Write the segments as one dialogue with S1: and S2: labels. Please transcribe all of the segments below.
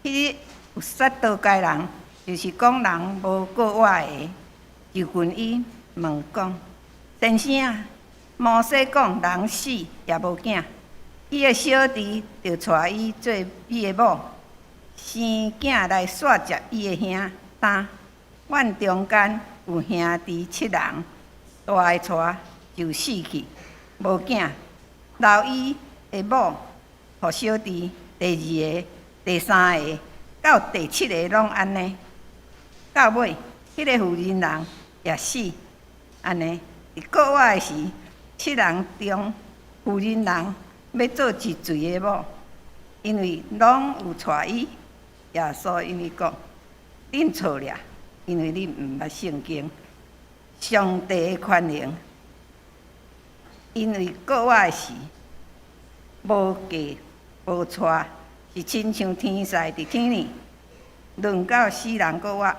S1: 彼日有撒都該人，就是講人無告我的，就近伊問講：先生啊，摩西講人死也無囝，伊的小弟著娶伊做伊的某，生囝來紲接伊的兄擔。阮中間有兄弟七人，大的娶就死去，無囝，留伊的某予小弟，第二个、第三个到第七个攏按呢。到尾，彼个婦人人也死，按呢。佇告我的時，七人中婦人人欲做是誰的某？因為攏有娶伊。耶穌應伊講：恁錯了，因為恁毋捌聖經，上帝的權能。因為告我的時，無嫁無娶，是親像天使佇天裡。論到死人復活，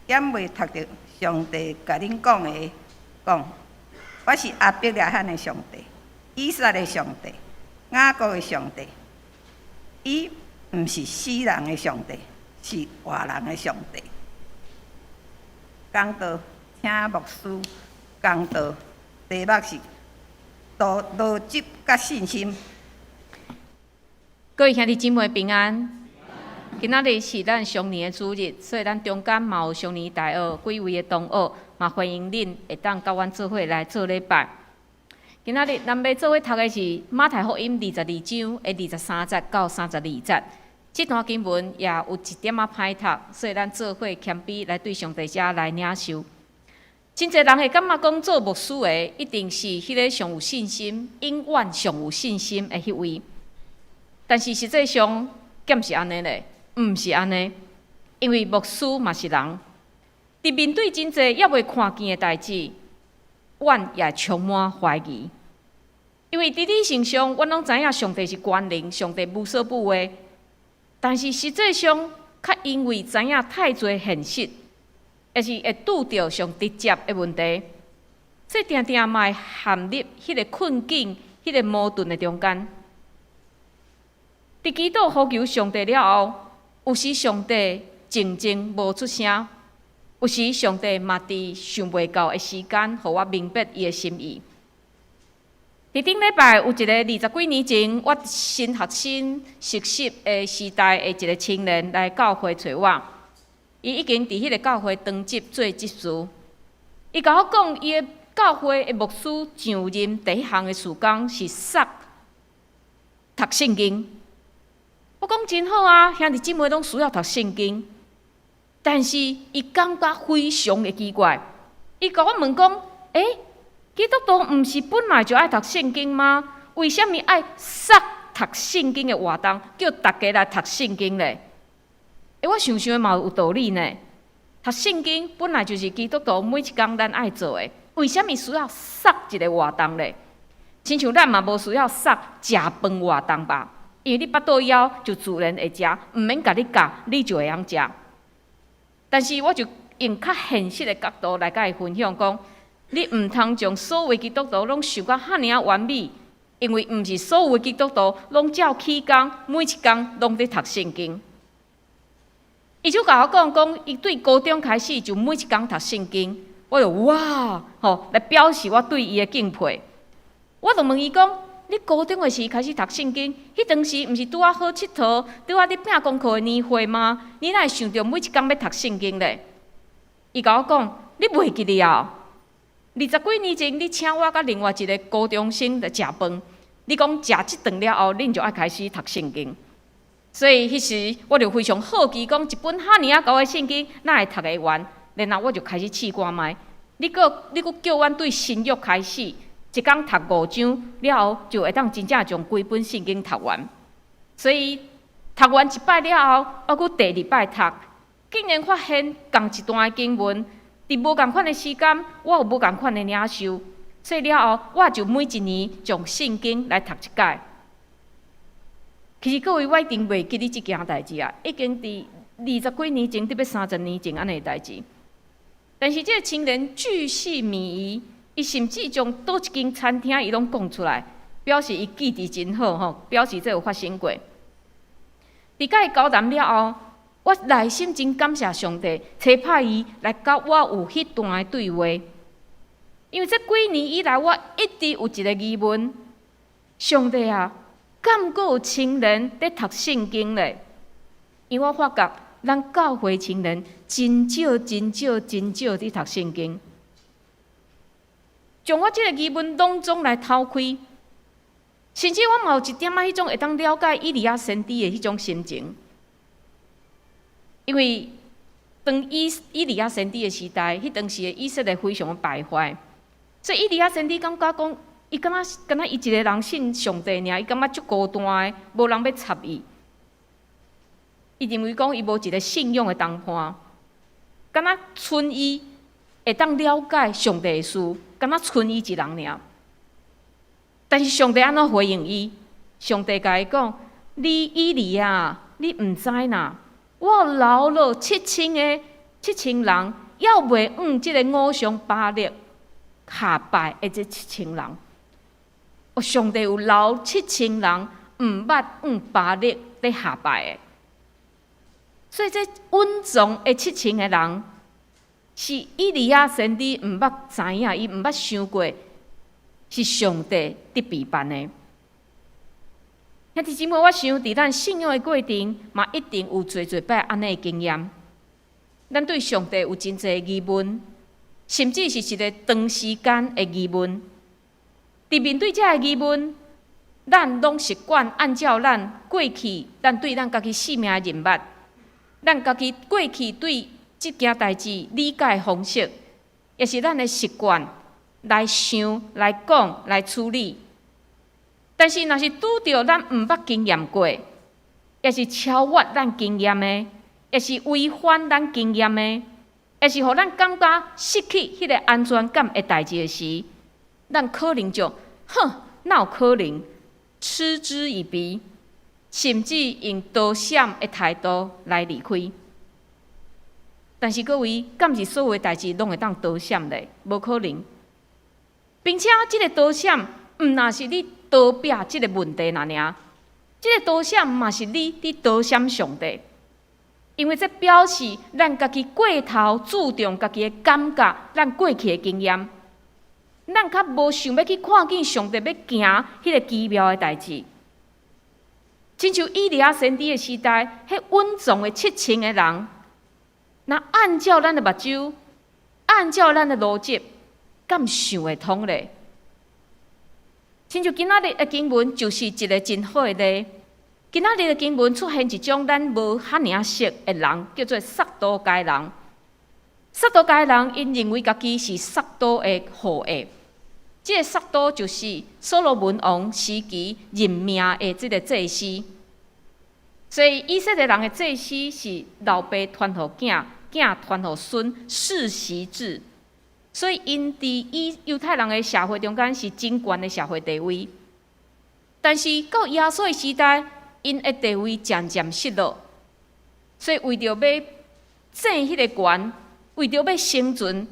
S1: 敢未讀著上帝共恁講的，講我是亞伯拉罕的上帝、以撒的上帝、雅各的上帝。伊毋是死人的上帝，是活人的上帝。講道，請牧師講道，題目是邏邏輯佮信心。
S2: 各位兄弟姊妹平安。今仔日是咱常年的主日，所以咱中間嘛有常年大學幾位的同學，嘛歡迎恁會當佮阮做伙來做禮拜。今仔日咱欲做伙讀的是馬太福音22章的23節到32節。這段經文也有一點仔歹讀，所以咱做伙謙卑來對上帝遮來領受。真濟人會感覺講做牧師的，一定是彼个上有信心、永遠上有信心的彼位。但是實際上，敢是按呢咧？毋是按呢，因為牧師嘛是人，佇面對真濟猶未看見的代誌，阮也充滿懷疑。因為佇理性上，阮攏知影上帝是全能，上帝無所不為。但是實際上，較因為知影太濟現實，抑是會拄著上直接的問題，所以定定嘛會陷入彼个困境、彼个矛盾的中間。佇祈禱呼求上帝了後，有時上帝靜靜無出聲，有時上帝嘛佇想袂到的時間，予我明白伊的心意。佇頂禮拜有一个20幾年前，我新學生實習的時代的一个青年來教會揣我，伊已經佇彼个教會當職做執事。伊共我講，伊的教會的牧師上任第一項的事工是捒讀聖經。我講真好啊，兄弟姊妹攏需要讀聖經，但是伊感覺非常的奇怪。伊共我問講：欸，基督徒毋是本來就愛讀聖經嗎？為啥物愛捒讀聖經的活動，叫逐家來讀聖經咧？欸，我想想嘛有道理呢。讀聖經本來就是基督徒每一工咱愛做的，為啥物需要捒一个活動咧？親像咱嘛無需要捒食飯活動吧？因為你腹肚枵就自然會食，毋免共你教，你就會曉食。但是我就用較現實的角度來共伊分享講，你毋通將所有基督徒攏想甲遐爾仔完美，因為毋是所有基督徒攏照起工，每一工攏佇讀聖經。伊就共我講講，伊對高中開始就每一工讀聖經，我就哇吼，來表示我對伊的敬佩。我就問伊講：你高中的時開始讀聖經，彼當時毋是拄仔好𨑨迌，拄仔咧拚功課的年歲嗎？你哪會想著每一工欲讀聖經咧？伊共我講：你袂記得啊？20幾年前，你請我佮另外一个高中生來食飯，你講食這頓了後，恁就愛開始讀聖經。所以彼時我就非常好奇，講一本遐爾仔厚的聖經，哪會讀會完？然後我就開始試看覓。你閣叫阮對新約開始，一工讀五章了後，就會當真正將規本聖經讀完。所以讀完一擺了後，我閣第二擺讀，竟然發現仝一段的經文，佇無仝款的時間，我有無仝款的領受。所以了後，我就每一年將聖經來讀一擺。其實各位，我一定袂記得這件代誌啊，已經佇20幾年前，得欲30年前按呢的代誌。但是這个青年巨細靡遺，伊甚至將佗一間餐廳伊攏講出來，表示伊記得真好吼，表示這有發生過。佇佮伊交談了後，我內心真感謝上帝，差派伊來佮我有彼段的對話。因為這幾年以來，我一直有一個疑問：上帝啊，敢閣有青年佇讀聖經咧？因為我發覺，咱教會青年真少、真少、真少佇讀聖經。將我這個疑問攏總來掏開，甚至我嘛有一點仔彼種會當了解以利亞先知的彼種心情。因為當以利亞先知的時代，彼當時的以色列非常的敗壞，所以以利亞先知感覺講，伊感覺敢若伊一个人信上帝爾，伊感覺足孤單的，無人欲插伊。伊認為講伊無一个信仰的同伴，敢若賰伊會當了解上帝的事，敢若賰伊一人爾。但是上帝按怎回應伊？上帝共伊講：你以利亞，你毋知哪？我留落七千個七千人，猶未向這个偶像巴力下拜的這七千人。哦，上帝有留七千人，毋捌向巴力咧下拜的。所以這隱藏的七千个人，是以利亞先知毋捌知影，伊毋捌想過，是上帝特別辦的。兄弟姊妹，我想佇咱信仰的過程，嘛一定有濟濟擺按呢的經驗。咱對上帝有真濟疑問，甚至是一個長時間的疑問。佇面對這个疑問，咱攏習慣按照咱過去，咱對咱家己生命的認捌，咱家己過去對這件代誌理解方式，也是咱的習慣來想、來講、來處理。但是，若是拄著咱毋捌經驗過，抑是超越咱經驗的，抑是違反咱經驗的，抑是予咱感覺失去彼个安全感的代誌的時，咱可能就哼，哪有可能？嗤之以鼻，甚至用逃閃的態度來離開。但是各位，敢是所有代誌攏會當逃閃咧？無可能。並且，這个逃閃毋若是你逃避這个問題爾爾，這个逃閃嘛是你佇逃閃上帝，因為這表示咱家己過頭注重家己的感覺，咱過去的經驗，咱較無想欲去看見上帝欲行彼个奇妙的代誌。親像以利亞先知的時代，彼隱藏的七千个人，若按照咱的目睭，按照咱的邏輯，敢想會通咧？親像今仔日的經文就是一个真好的例。今仔日的經文出現一種咱無遐爾熟的人，叫做撒都該人。撒都該人𪜶認為家己是撒都的後裔。這个撒都就是所羅門王時期任命的這个祭司。所以以色列人的祭司是老爸傳予囝，囝傳予孫，世襲制。所以，𪜶佇以猶太人的社會中間是真懸的社會地位。但是到耶穌的時代，𪜶的地位漸漸失落。所以為著欲爭彼个權，為著欲生存，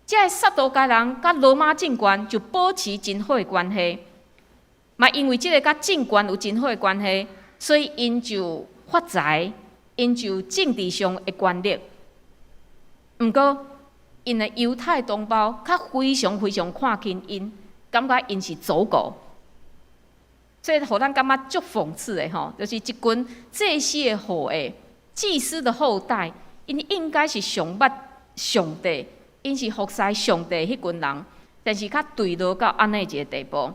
S2: 這个撒都該人佮羅馬政權就保持真好的關係。嘛，因為這个佮政權有真好的關係，所以𪜶就發財，𪜶就政治上的權力。毋過，𪜶的猶太同胞較非常非常看輕𪜶，感覺𪜶是走狗，所以予咱感覺足諷刺的吼，就是一群祭司的後裔、祭司的後代，𪜶應該是上捌上帝，𪜶是服侍上帝彼群人，但是較墜落到按呢一个地步。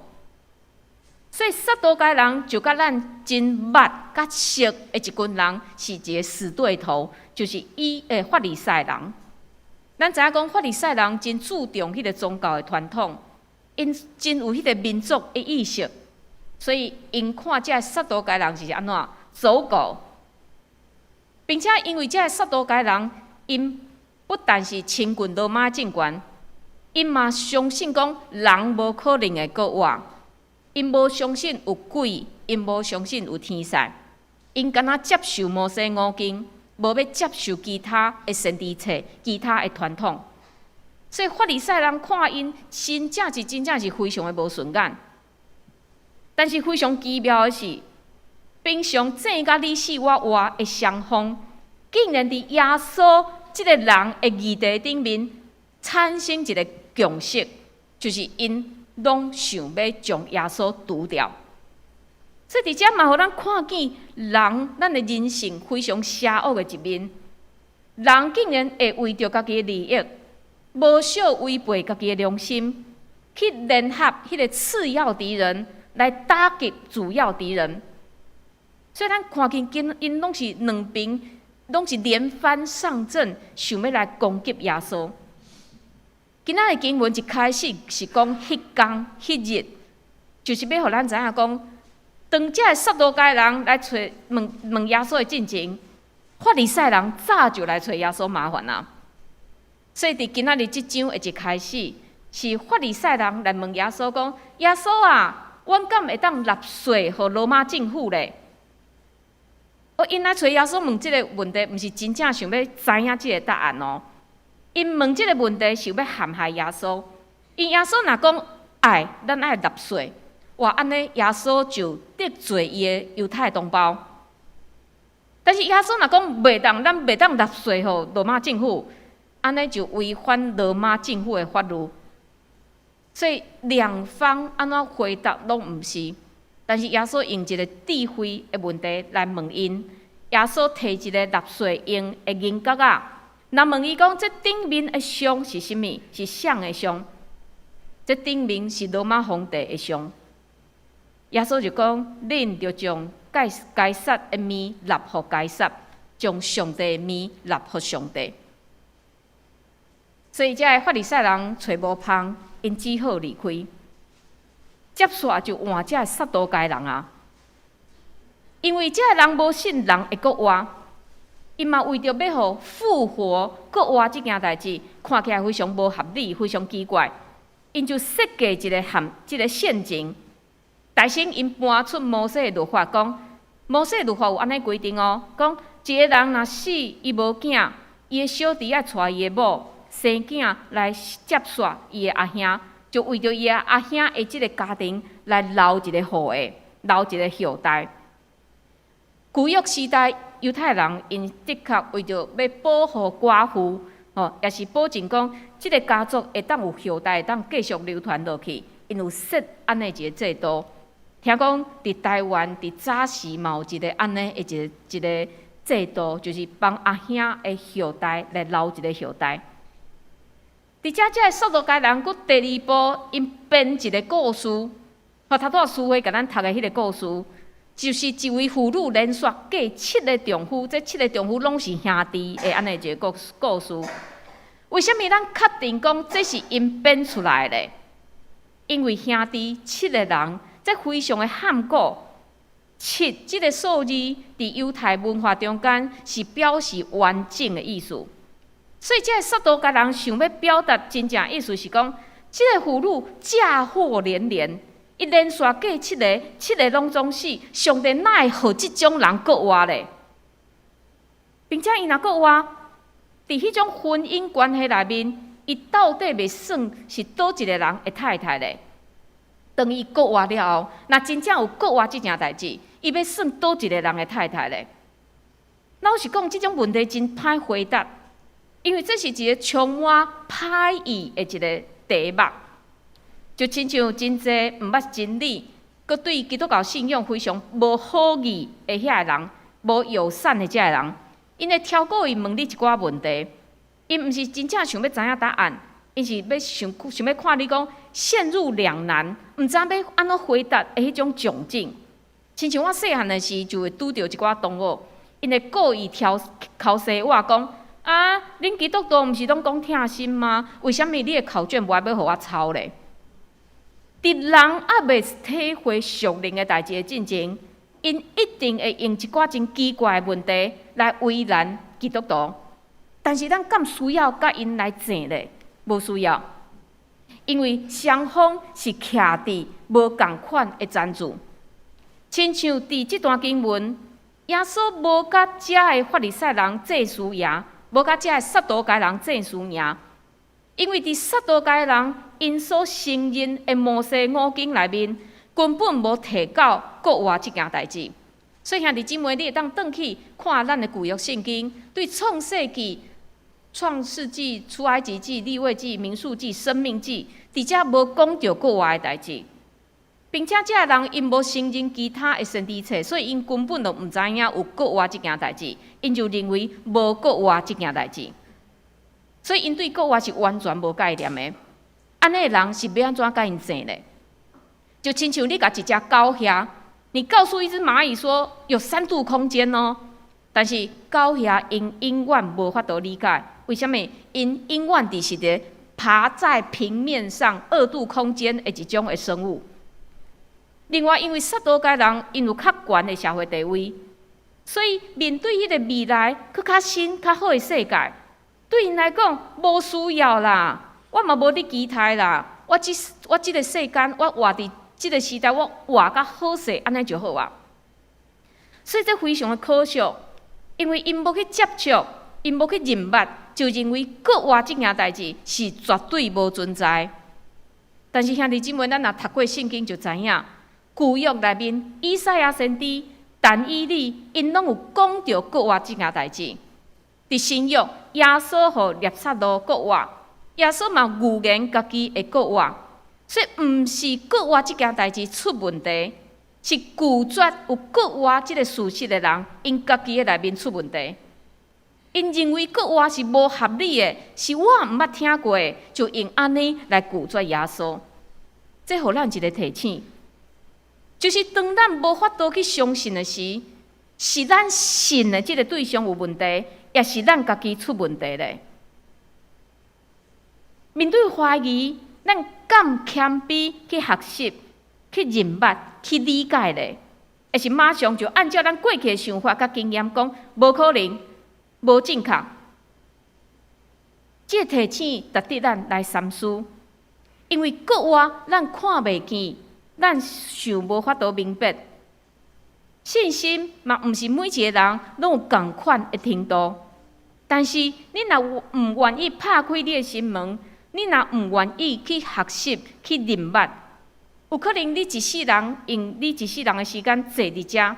S2: 所以撒都該人就佮咱真捌、較熟的一群人是一个死對頭，就是以法利賽人。咱知影講法利賽人真注重彼个宗教的傳統，𪜶真有彼个民族的意識，所以𪜶看這个撒都該人是按怎走狗，並且因為這个撒都該人，𪜶不但是親近羅馬政權，𪜶嘛相信講人無可能會閣活，𪜶無相信有鬼，𪜶無相信有天使，𪜶敢若接受摩西五經，無欲接受其他的先知冊、其他的傳統，所以法利賽人看𪜶真正是真正是非常的無順眼。但是非常奇妙的是，平常爭甲你死我活的雙方，竟然佇耶穌這个人的議題頂面產生一个共識，就是𪜶攏想欲將耶穌除掉。所以佇遮嘛，予咱看見人，咱的人性非常邪惡的一面。人竟然會為著家己的利益，無少違背家己的良心，去聯合彼个次要敵人來打擊主要敵人。所以咱看見𪜶攏是兩邊，攏是連番上陣，想欲來攻擊耶穌。今仔日經文一開始是講彼工彼日，就是欲予咱知影講，當這个撒都該人來揣問問耶穌的進前，法利賽人早就來揣耶穌麻煩啊。所以佇今仔日這章的一開始，是法利賽人來問耶穌講：耶穌啊，阮敢會當納稅予羅馬政府咧？哦，𪜶來揣耶穌問這个問題，毋是真正想欲知影這个答案哦。𪜶問這个問題是欲陷害耶穌。𪜶耶穌若講愛，咱愛納稅，哇，按呢耶穌就得罪伊的猶太同胞。但是耶穌若講袂當，咱袂當納稅予羅馬政府，按呢就違反羅馬政府的法律。所以兩方按怎回答攏毋是。但是耶穌用一个智慧的問題來問𪜶。耶穌提一个納稅用的銀角仔，若問伊講，這頂面的像是啥物？是誰的像？這頂面是羅馬皇帝的像。耶穌就講：恁著將該撒的物納予該撒，將上帝的物納予上帝。所以，這个法利賽人揣無芳，𪜶只好離開。接續就換這个撒都該人啊，因為這个人無信人會閣活，𪜶嘛為著欲予復活閣活這件代誌，看起來非常無合理，非常奇怪，𪜶就設計一个陷，這个陷阱。大先𪜶搬出摩西的律法，講摩西律法有按呢規定哦，講一个人若死，伊無囝，伊的小弟愛娶伊的某，生囝來接續伊的阿兄，就為著伊的阿兄的這个家庭來留一个後裔，留一个後代。舊約時代猶太人，𪜶的確為著欲保護寡婦，吼，也是保證講這个家族會當有後代，會當繼續流傳落去，𪜶有設按呢一个制度。聽講佇台灣佇早時嘛有一个按呢的一个制度，就是幫阿兄的後代來留一个後代。佇遮這个撒都該人，閣第二步，𪜶編一个故事，吼，頭拄仔書會共咱讀的彼个故事，就是一位婦女連續嫁七个丈夫，這七个丈夫攏是兄弟的按呢一个故事。為啥物咱確定講這是𪜶編出來的？因為兄弟七个人，這非常的罕古。七這个數字佇猶太文化中間是表示完整的意思。所以，這个撒都該人想欲表達真正意思是講，這个婦女嫁禍連連，伊連續嫁七个，七个攏總死，上帝哪會予這種人閣活咧？並且伊若閣活，佇彼種婚姻關係內面，伊到底袂算是佗一个人的太太咧？當伊閣活了後，若真正有閣活這件代誌，伊欲算佗一个人的太太咧？老實講，這種問題真歹回答。因為這是一个充滿歹意的一个題目，就親像真濟毋捌真理，閣對基督教信仰非常無好意的遐个人，無友善的這个人，𪜶會挑故意問你一寡問題，𪜶毋是真正想欲知影答案，𪜶是欲想想欲看你講陷入兩難，毋知欲按怎回答的彼種窘境。親像我細漢的時，就會拄著一寡同學，𪜶會故意挑剾洗我講：啊，恁基督徒毋是攏講疼心嗎？為啥物你的考卷無愛欲予我抄咧？佇人猶未體會屬靈的代誌的進前，𪜶一定會用一寡真奇怪的問題來為難基督徒。但是咱敢需要共𪜶來爭咧？無需要，因為雙方是徛佇無仝款的層次。親像佇這段經文，耶穌無共遮的法利賽人爭輸贏，無共遮的撒都該人爭輸贏，因為佇撒都該人𪜶所承認的摩西五經內面，根本無提到閣活這件代誌，所以兄弟姊妹，你會當轉去看咱的舊約聖經，對創世記、創世紀、出埃及記、利未記、民數記、申命記，佇遮無講著復活的代誌，並且這个人𪜶無承認其他的先知冊，所以𪜶根本就毋知影有復活這件代誌，𪜶就認為無復活這件代誌，所以𪜶對復活是完全無概念的。按呢的人是欲按怎共𪜶證咧？就親像你共一隻狗餲，你告訴一隻螞蟻說有三度空間哦，但是狗餲𪜶永遠無法度理解，為啥物？𪜶永遠佇是佇爬在平面上二度空間的一種的生物。另外，因為撒都該人𪜶有較懸的社會地位，所以面對彼個未來閣較新、較好的世界，對𪜶來講無需要啦。我嘛無佇期待啦。我這個世間，我活佇這個時代，我活較好勢，按呢就好啊。所以這非常的可惜，因為𪜶無去接觸，𪜶無去認捌，就認為復活這件代誌是絕對無存在。但是兄弟姊妹，咱若讀過聖經就知影，舊約內面以賽亞先知、但以理，𪜶攏有講著復活這件代誌。佇新約，耶穌予拉撒路復活，耶穌嘛預言家己會復活，所以毋是復活這件代誌出問題，是拒絕有復活這个事實的人，𪜶家己的內面出問題。𪜶認為復活是無合理的，是我毋捌聽過的，就用按呢來拒絕耶穌。這予咱一个提醒，就是當咱無法度去相信的時，是咱信的這个對象有問題，抑是咱家己出問題咧？面對懷疑，咱敢謙卑去學習、去認捌、去理解咧？抑是馬上就按照咱過去的想法佮經驗講，無可能、無正確。這個提醒值得咱來三思，因為復活咱看袂見，咱想無法度明白。信心嘛，毋是每一个人攏有仝款的程度。但是你若毋願意拍開你的心門，你若毋願意去學習、去認捌，有可能你一世人用你一世人的時間坐佇遮，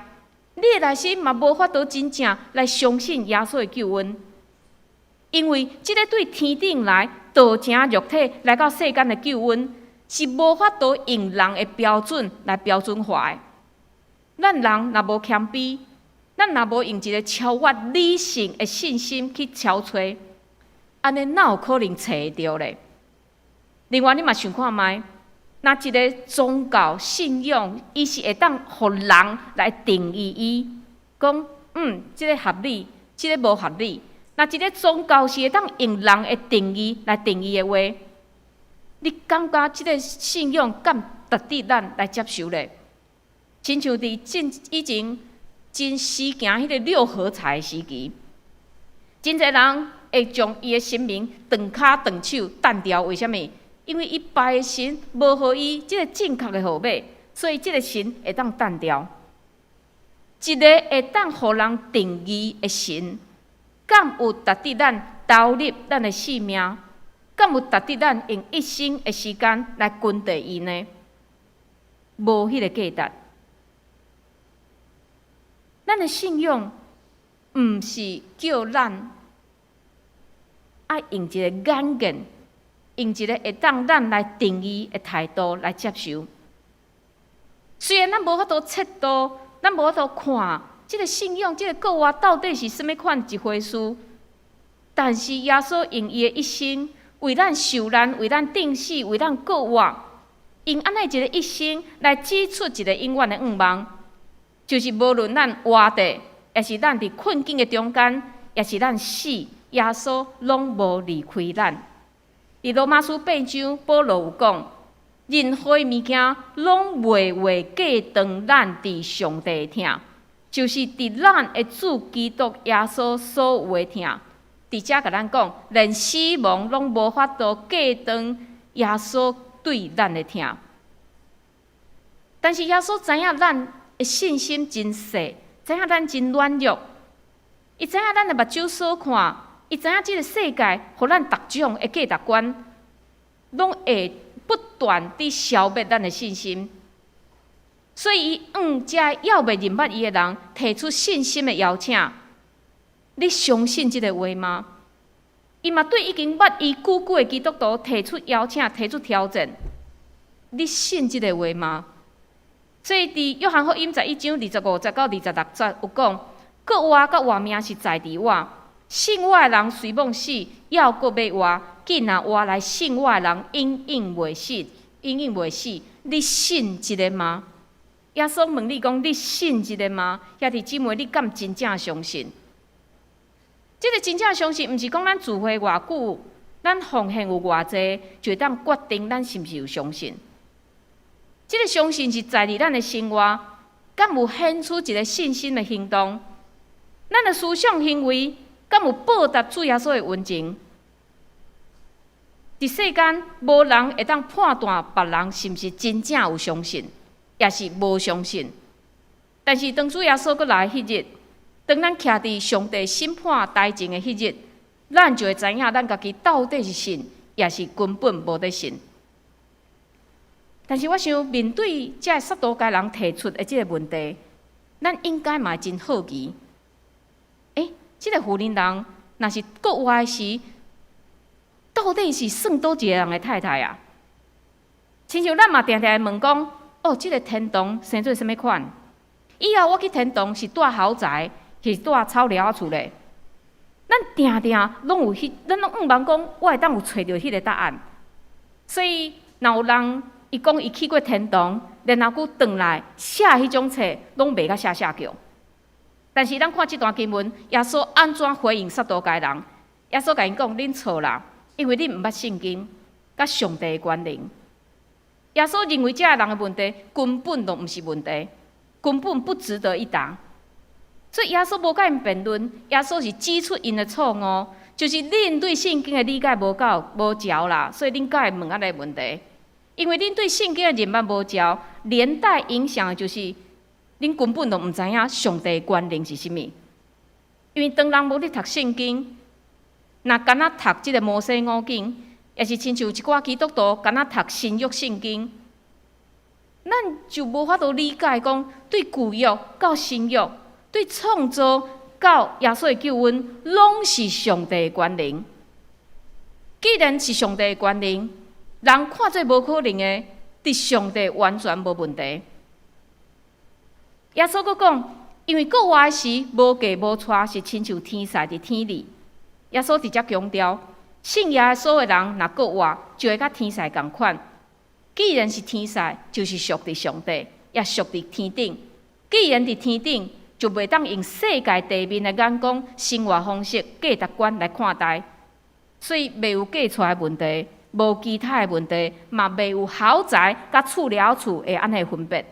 S2: 你的內心嘛無法度真正來相信耶穌的救恩，因為這个對天頂來道成肉體來到世間的救恩，是無法度用人的標準來標準化的。咱人若無謙卑，咱若無用一个超越理性的信心去搜揣，按呢哪有可能揣會著咧？另外，你嘛想看覓？若一个宗教信仰，伊是會當予人來定義伊，講這个合理，這个無合理。若一个宗教是會當用人的定義來定義的話，你感覺這个信仰敢值得咱來接受咧？親像佇進以前真時行彼个六合彩的時期，真濟人會將伊的神明斷跤斷手擲掉，為啥物？因為伊拜的神無予伊這个正確的號碼，所以這个神會當擲掉。一个會當予人定義的神，敢有值得咱投入咱的性命？敢有值得咱用一生的時間來跟綴伊呢？無彼个價值。咱的信仰毋是叫咱愛用一个眼見，用一个會當咱來定義的態度來接受。雖然咱無法度測度，咱無法度看這个信仰、這个復活到底是啥物款一回事，但是耶穌用伊的一生為咱受難、為咱釘死、為咱復活，用按呢一个一生來指出一个永遠的願望，就是無論咱活著，抑是咱佇困境的中間，抑是咱死，耶穌攏無離開咱。佇羅馬書八章，保羅有講，任何物件攏袂會隔斷咱佇上帝的疼，就是佇咱的主基督耶穌所有的疼。佇遮共咱講，連死亡攏無法度隔斷耶穌對咱的疼。但是耶穌知影咱的信心真細，知影咱真軟弱，伊知影咱的目睭所看，伊知影這个世界予咱逐種的價值觀，攏會不斷佇消滅咱的信心。所以伊向遮猶未認捌伊的人提出信心的邀請。你相信這个話嗎？伊嘛對已經捌伊久久的基督徒提出邀請、提出挑戰。你信這个話嗎？所以佇約翰福音11章25節到26節有講，閣活佮活命是在佇我，信我的人雖罔死，猶閣欲活；見若活來信我的人，永遠袂死，永遠袂死。你信這个嗎？耶穌問你講，你信這個嗎？兄弟姊妹，你敢真正相信？這个真正相信，毋是講咱聚會偌久，咱奉獻有偌濟，就會當決定咱是毋是有相信。這个相信是在佇咱的生活，敢有顯出一个信心的行動？咱的思想行為，敢有報答主耶穌的恩情？佇世間，無人會當判斷別人是毋是真正有相信，抑是無相信。但是當主耶穌閣來彼日，當咱徛佇上帝審判台前的彼日，咱就會知影咱家己到底是信，抑是根本無咧信。但是我想面對這撒都該人提出的這个問題，咱應該嘛會真好奇。欸，這个婦人人若是閣活的時，到底是算佗一个人的太太啊？親像咱嘛定定會問講，哦，這个天堂生做啥物款？以後我去天堂是蹛豪宅，是蹛草寮仔厝咧？咱定定攏有彼，咱攏向望講，我會當有揣著彼个答案。所以，若有人伊講伊去過天堂，然後閣轉來寫彼種冊，攏賣甲嚇嚇叫。但是咱看這段經文，耶穌按怎回應撒都該人？耶穌共𪜶講：恁錯啦，因為恁毋捌聖經，佮上帝的權能。耶穌認為這个人的問題根本就毋是問題，根本不值得一答。所以耶穌無佮𪜶辯論，耶穌是指出𪜶的錯誤，就是恁對聖經的理解無夠無著啦，所以恁才會問按呢問題。因為恁對聖經的認捌無著，連帶影響的就是恁根本就毋知影上帝的權能是啥物。因為當人無咧讀聖經，若干焦讀這个摩西五經，抑是親像一寡基督徒干焦讀新約聖經，咱就無法度理解講對舊約到新約，對創造到耶穌的救恩，攏是上帝的權能。既然是上帝的權能，人看做無可能的，佇上帝完全無問題。耶穌閣講，因為閣活的時無嫁無娶，是親像天使佇天裡。耶穌佇遮強調，信耶穌的人若閣活，就會佮天使仝款。既然是天使，就是屬佇上帝，也屬佇天頂。既然佇天頂，就袂當用世界地面的眼光、生活方式、價值觀來看待，所以袂有嫁娶的問題，無其他的問題，嘛袂有豪宅佮厝寮厝的按呢分別。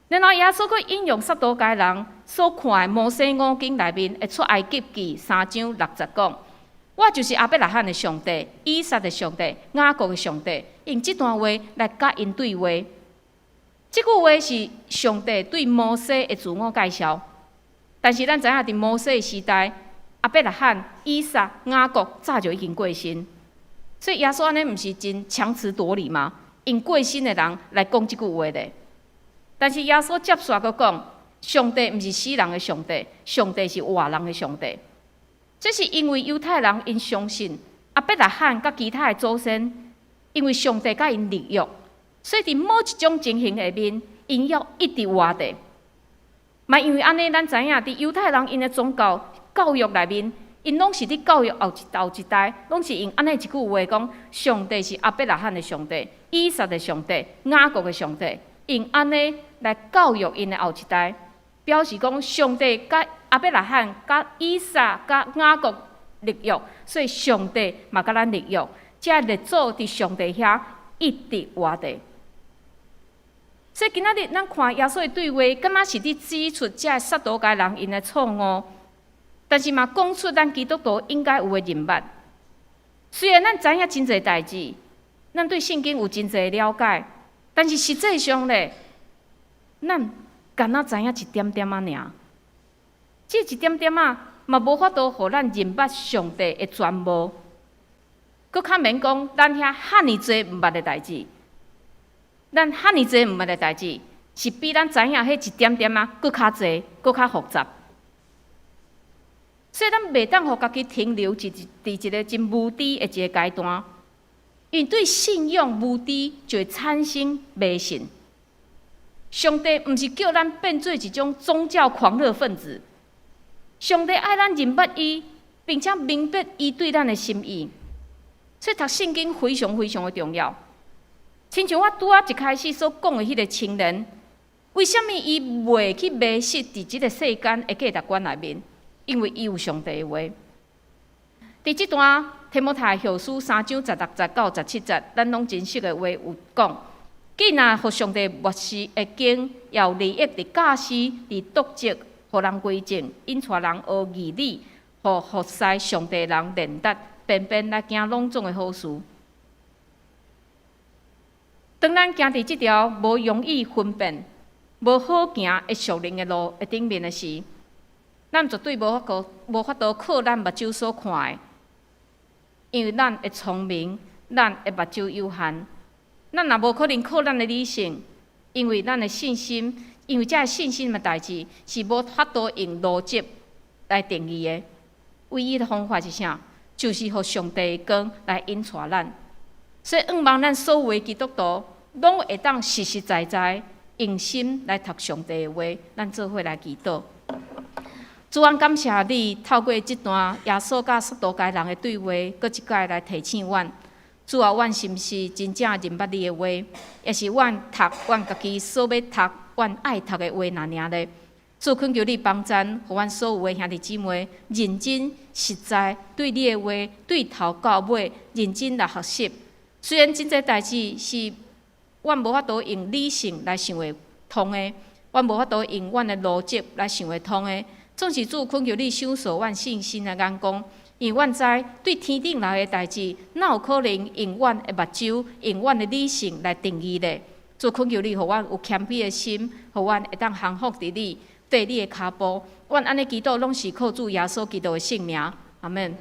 S2: 然後耶穌閣引用撒都該人所看的摩西五經內面的出埃及記三章六節講：我就是亞伯拉罕的上帝、以撒的上帝、雅各的上帝，用這段話來佮𪜶對話。這句話是上帝對摩西的自我介紹，但是咱知影佇摩西的時代，亞伯拉罕、以撒、雅各早就已經過身，所以耶穌按呢毋是真強詞奪理嗎？用過身的人來講這句話咧。但是耶穌接續閣講，上帝毋是死人的上帝，上帝是活人的上帝。這是因為猶太人𪜶相信亞伯拉罕佮其他的祖先，因為上帝佮𪜶立約，所以佇某一種情形下面，𪜶猶一直活著。嘛因為按呢，咱知影佇猶太人𪜶的宗教教育內面，𪜶攏是佇教育後一後一代，攏是用按呢一句話講：上帝是亞伯拉罕的上帝、以撒的上帝、雅各的上帝，用按呢來教育𪜶的後一代，表示講上帝佮亞伯拉罕、佮以撒、佮雅各立約，所以上帝嘛佮咱立約，這列祖佇上帝遐一直活著。所以今仔日咱看耶穌的對話，敢若是佇指出這撒都該人𪜶的錯誤，但是嘛講出咱基督徒應該有的認捌。雖然咱知影真濟代誌，咱對聖經有真濟了解，但是實際上咧，咱敢若知影一點點仔爾。這一點點仔嘛，無法度予咱認捌上帝的全貌。閣較免講，咱遐遐爾濟毋捌的代誌，咱遐爾濟毋捌的代誌，是比咱知影彼一點點仔，閣較濟，閣較複雜。所以咱袂當予家己停留佇一个真無知的一个階段，因為對信仰無知就會產生迷信。上帝毋是叫咱變做一種宗教狂熱分子，上帝愛咱認捌伊，並且明白伊對咱的心意。所以讀聖經非常非常的重要。親像我拄仔一開始所講的彼个青年，為啥物伊袂去迷失佇這个世間的價值觀內面？因為伊有上帝的話。佇這段提摩太後書3章16節到17節，咱攏真熟的話有講：既若予上帝默示的經，有利益佇教示、佇督責，予人歸正，引帶人學義理，予服侍上帝人練達，便便來行攏總的好事。當咱行佇這條無容易分辨、無好行的屬靈的路的頂面的時，咱絕對無法度靠咱目睭所看的，因為咱的聰明，咱的目睭有限，咱也無可能靠咱的理性，因為咱的信心，因為這个信心的代誌是無法度用邏輯來定義的。唯一的方法是啥？就是予上帝的光來引帶咱。所以，向望咱所有的基督徒，攏會當實實在在用心來讀上帝的話，咱做伙來祈禱。主啊，感謝你透過這段耶穌佮撒都該人的對話，閣一擺來提醒阮。主啊，阮是毋是真正認捌你的話，抑是阮讀阮家己所欲讀、阮愛讀的話爾爾咧？主懇求你幫贊，予阮所有的兄弟姊妹認真實在對你的話，對頭到尾認真來學習。雖然真濟代誌是阮無法度用理性來想會通的，阮無法度用阮的邏輯來想會通的。總是主懇求你賞賜阮信心的眼光，因為阮知對天頂來的代誌，哪有可能用阮的目睭、用阮的理性來定義咧？主懇求你，予阮有謙卑的心，予阮會當降服佇你，綴你的跤步。阮按呢祈禱，攏是靠主耶穌基督的聖名。阿門。